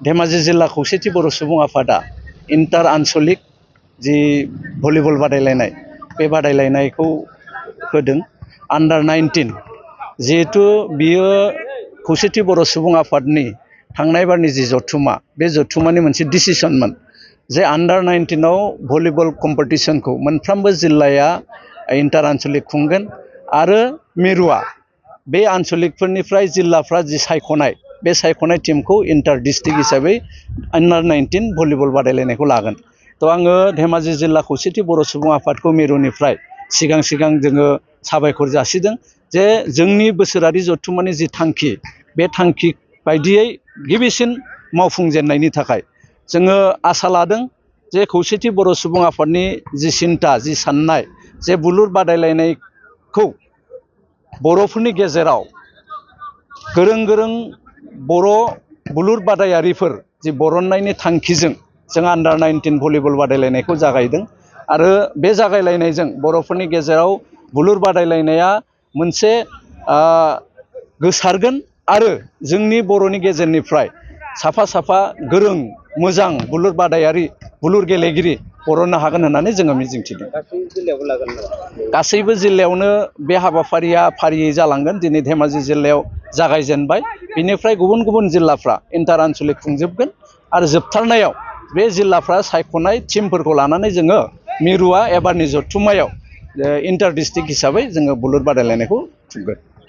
धेमाजि जिल्ला खौसेथि बर' सुबुं आफादा इन्टार आनसलिक जि भलिबल बादायलायनाय बे बादायलायनायखौ होदों आन्डार 19 जिहेतु बियो खौसेथि बर' सुबुं आफादनि थांनाय बारनि जि जथुमा बे जथुमानि मोनसे डिसिसनमोन जे आन्डार 19 आव भलिबल कम्पिटिशनखौ मोनफ्रोमबो जिल्लाया इन्टार आनसलिक खुंगोन आरो मिरुआ बे आनसलिकफोरनिफ्राय जिल्लाफ्रा जि सायख'नाय बे सायख'नाय टीमखौ इन्टार डिस्ट्रिक्ट हिसाबै आन्डार 19 भलिबल बादायलायनायखौ लागोन। थ' आङो धेमाजि जिल्ला खौसेथि बर' सुबुं आफादखौ मिरुनिफ्राय सिगां जोङो साबायखर जासिदों जे जोंनि बोसोरारि जथुमानि जि थांखि बे थांखि बायदियै गिबिसिन मावफुंजेननायनि थाखाय जोङो आसा लादों जे खौसेथि बर' सुबुं आफादनि जि सिन्था जि साननाय जे बुलुर बादायलायनायखौ बर'फोरनि गेजेराव गोरों बर' बुलुर बादायारिफोर जि बरननायनि थांखिजों जों आन्डार 19 भलिबल बादायलायनायखौ जागायदों आरो बे जागायलायनायजों बर'फोरनि गेजेराव बुलुर बादायलायनाया मोनसे गोसारगोन आरो जोंनि बर'नि गेजेरनिफ्राय साफा गोरों मोजां बुलुर बादायारि बुलुर गेलेगिरि बरननो हागोन होननानै जोङो मिजिंथिदों। गासैबो जिल्लायावनो बे हाबाफारिया फारियै जालांगोन। दिनै धेमाजि जिल्लायाव जागायजेनबाय, बिनिफ्राय गुबुन जिल्लाफ्रा इन्टार आनसलिक खुंजोबगोन आरो जोबथारनायाव बे जिल्लाफ्रा सायख'नाय टीमफोरखौ लानानै जोङो मिरुआ एबारनि जथुम्मायाव इन्टार डिस्ट्रिक्ट हिसाबै जोङो बुलुर बादायलायनायखौ खुंगोन।